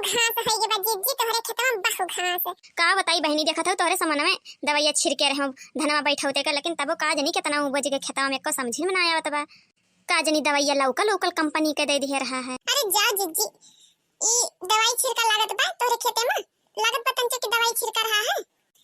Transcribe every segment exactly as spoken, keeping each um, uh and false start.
घास होई गे बा जिज्जी, तोहरे खेतवा में बहु घास। का बताई बहिनी, देखत हउ तोहरे समनवा में दवाइया छिड़के रहे हो धनवा बैठौते का, लेकिन तबो का जनी केतना उपज गे खेतवा में, एको समझी में ना आवत बा। का जनी दवाइया local local company के दे दिहे रहा है। अरे जा जिज्जी, ई दवाई छिड़का लागत बा तोहरे खेते में, लागत बा तंचे की दवाई छिड़का रहा है।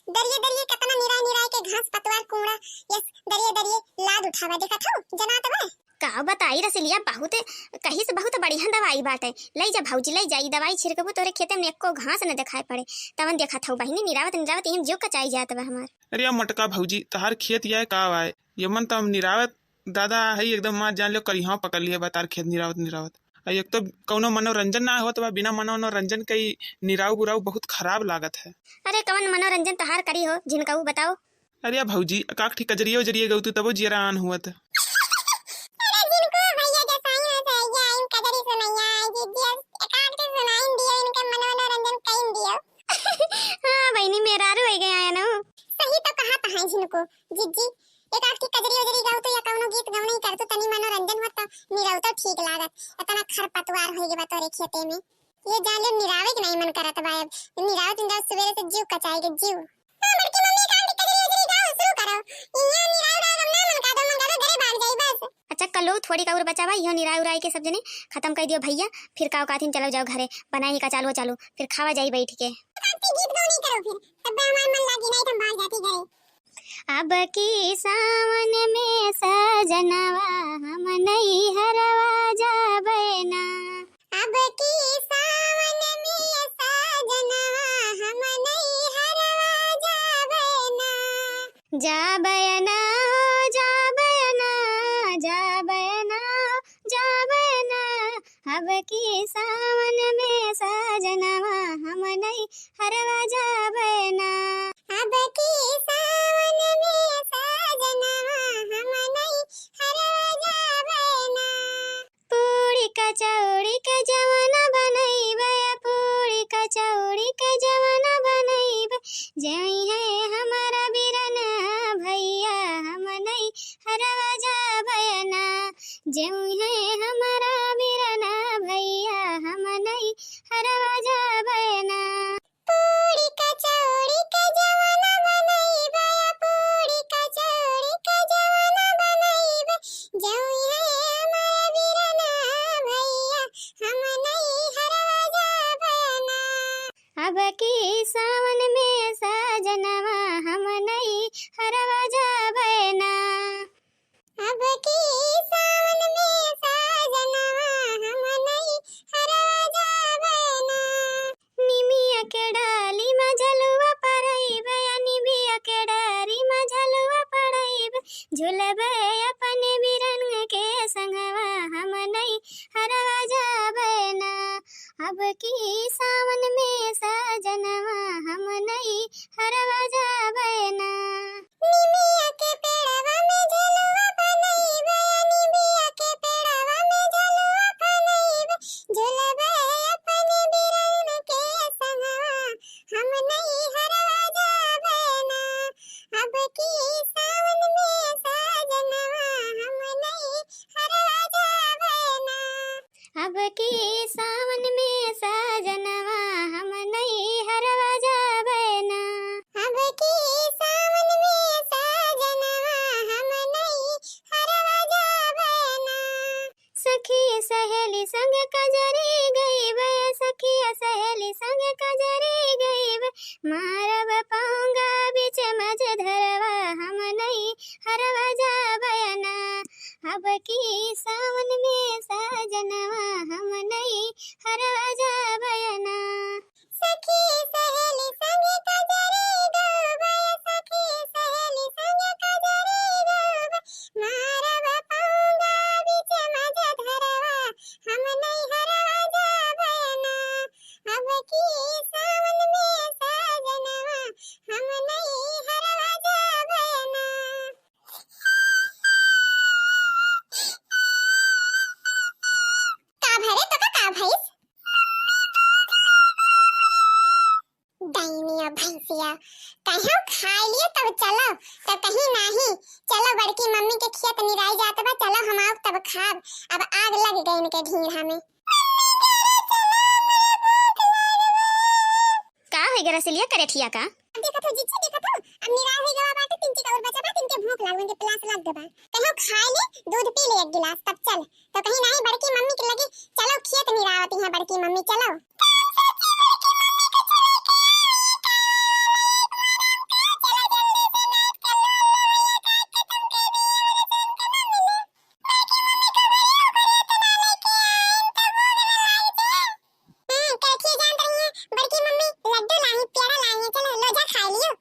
दरिये दरिये केतना निराय निराय के घास पतवार कूड़ा, यस, दरिये दरिये लाद उठावा, देखत हउ, जनात बा। का बताई रसिलिया, बहुत, कहीं से बहुत बढ़िया दवाई बाटे। लई जा भौजी, लई जा, ई दवाई छिड़कबू तोहरे खेते में एको घास न देखाई पड़े। तवन देखत हउ बहिनी, निरावत निरावत इहन जिउ कचाई जात बा हमार। अरे या मोटका भौजी, तहार खेत या का बाय? यमन त हम निरावत दादा, हई एकदम मार जान लो, करिहाव पकड़ लिए बा तार खेत निरावत निरावत। आ एक तो कौनो मनोरंजन ना होत बा, बिना मनोरंजन के ई निराव बुराव बहुत खराब लागत है। अरे कवन मनोरंजन तहार करी हो झिनकऊ, बताओ। अरे या भौजी, एकाक ठी कजरिया उजरिया गउतू तबो जियरा आन हुअत। अरे झिनकू भैया जसाई हो सैया, इन कजरी सुनैया, जिज्जी एकाक ठी सुनाइन दियो, इनके मनोरंजन कइन दियो। हाँ बहिनी, मेहरारू होइ गया है ना। सही तो कहत है झिनकू, जिज्जी एकाक ठी कजरी उजरी गउतू या कौनो गीत गवनई करतू, तनी मनोरंजन होत तो निरौतो ठीक लागत। इतना खरपतवार होई गे बा तोरे खेते में। ये जान ले निरावे के नहीं मन करत बा अब। निरावत निरावत सुबेरे से जिउ कचाई गे जिउ। हाँ, बड़की मम्मी एकाक ठी कजरी उजरी गाओ, शुरू करो। इहाँ निराव उराव हम ना मन का दो, मन का दो घरे भाग जाई बस। अच्छा कलो थोड़ी का और बचा बा, इहो निराय उराय के सब जने खतम कइ दियो भैया, फिर का कहथिन चलो जाओ घरे, बनाई का चालू चालू, फिर खावा जाई बैठ के। एकाक ठी गीत गवनई करो फिर, तब हमार मन लागी, नहीं तो हम भाग जाती घरे। अब की सावन में सजनवा हम नैहरवा जाबे ना। अब की सावन में सजनवा हम नैहरवा जाबे ना। जाबे ना हो, जाबे ना, जाबे ना हो, जाबे ना। अब की सावन में सजनवा हम नैहरवा जाबे ना। अब की सावन में सजनवा हम नैहरवा जाबे ना। पूड़ी कचौड़ी के जवन बनैबे, पूड़ी कचौड़ी के जवन बनैबे, जइहे हमरा बिरन भैया हम नैहरवा जाबे ना। जइहे हमरा बिरन भैया हम नैहरवा जाबे ना। पूड़ी कचौड़ी के जवन बनैबे, पूड़ी कचौड़ी के जवन बनैबे, जइहे हमरा बिरन भैया हम नैहरवा जाबे ना। अब की सावन में सजनवा हम नैहरवा जाबे ना। अब की सावन में सजनवा हम नैहरवा जाबे ना। निमिया के डाली में झलुआ परैबे, निमिया के डाली में झलुआ परैबे, झुलबे अपने बिरन के संगवा हम नैहरवा जाबे ना। अब की सावन में सजनवा हम नैहरवा जाबे ना। निमिया के पेड़वा में झुलुआ बनैबे, निमिया के पेड़वा में झुलुआ बनैबे, झुलबे अपने बिरन के संगवा हम नैहरवा जाबे ना। अब की सावन में सजनवा हम नैहरवा जाबे ना। अब की सावन में सजनवा हम नैहरवा जाबे ना। अब की सावन में सजनवा हम नैहरवा जाबे ना। सखी सहेली संग कजरी गइबे, सखी सहेली संग कजरी गइबे, मारब पौंगा बीच मझधरवा हम नैहरवा जाबे ना। अब की सावन में सजनवा हम नैहरवा जाबे ना। सखी सहेली संग कजरी गउबे, सखी सहेली संग कजरी गउबे, मारब पौंगा बीच मझधरवा हम नैहरवा जाबे ना। अब की सावन में सजनवा हम नैहरवा जाबे ना। का भरे तो का, का भइस? डाइनिया भैंसिया, कहो खाइ लिए तब चलो, तब कहीं नाही, चलो बड़की मम्मी के खेत निराई जात बा, चलो हम आओ तब खाब, अब आग लग गई इनके ढीढ़ा में। एगो रसीलिया करेठिया का। अब देखत हो जीजी, देखत हो, अब निराय होइ गवा बाटे, तिनके का और बचा बा, तिनके भूख लाग, उनके प्यास लाग गवा। कहो खाइ ले, दूध पी ले एक गिलास, तब चल। तो कहीं नाहीं बड़की मम्मी के लगे, चलो खेत निरावत यहाँ बड़की मम्मी, चलो। हम्म, करेठिया जानत रही है, बड़की मम्मी लड्डू लाई, पेड़ा लाई है, चलो लो जा खाइ लियो।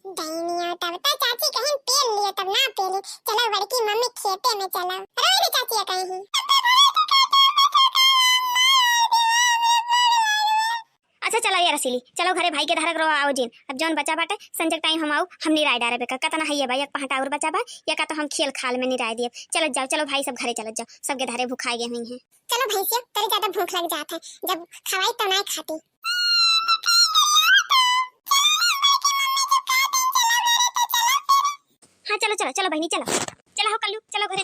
डैनिया, तब तो चाची कहीं पेल लियो, तब ना पेली। चलो बड़की मम्मी खेते में चलो। रोई रे चाची कहीं। अच्छा चलो ये रसीली, चलो घरे भाई के धरक रो आओ जिन। अब जौन बचा बाटे, संझक टाइम हम आऊ, हम निराय डारे बेका। कतना है ये भाई, एक पहाटा और बचा बा, या का तो हम खेल खाल में निराय दिए। चलो जाओ, चलो भाई सब घरे चलो जाओ, सबके धरे भुखाए गए हुई हैं। चलो भैंसिया, तोरे ज्यादा भूख लग जात है, जब खवाई तो नाय खाती। हाँ चलो चलो चलो बहनी चलो, चलो हो कल्लू चलो घरे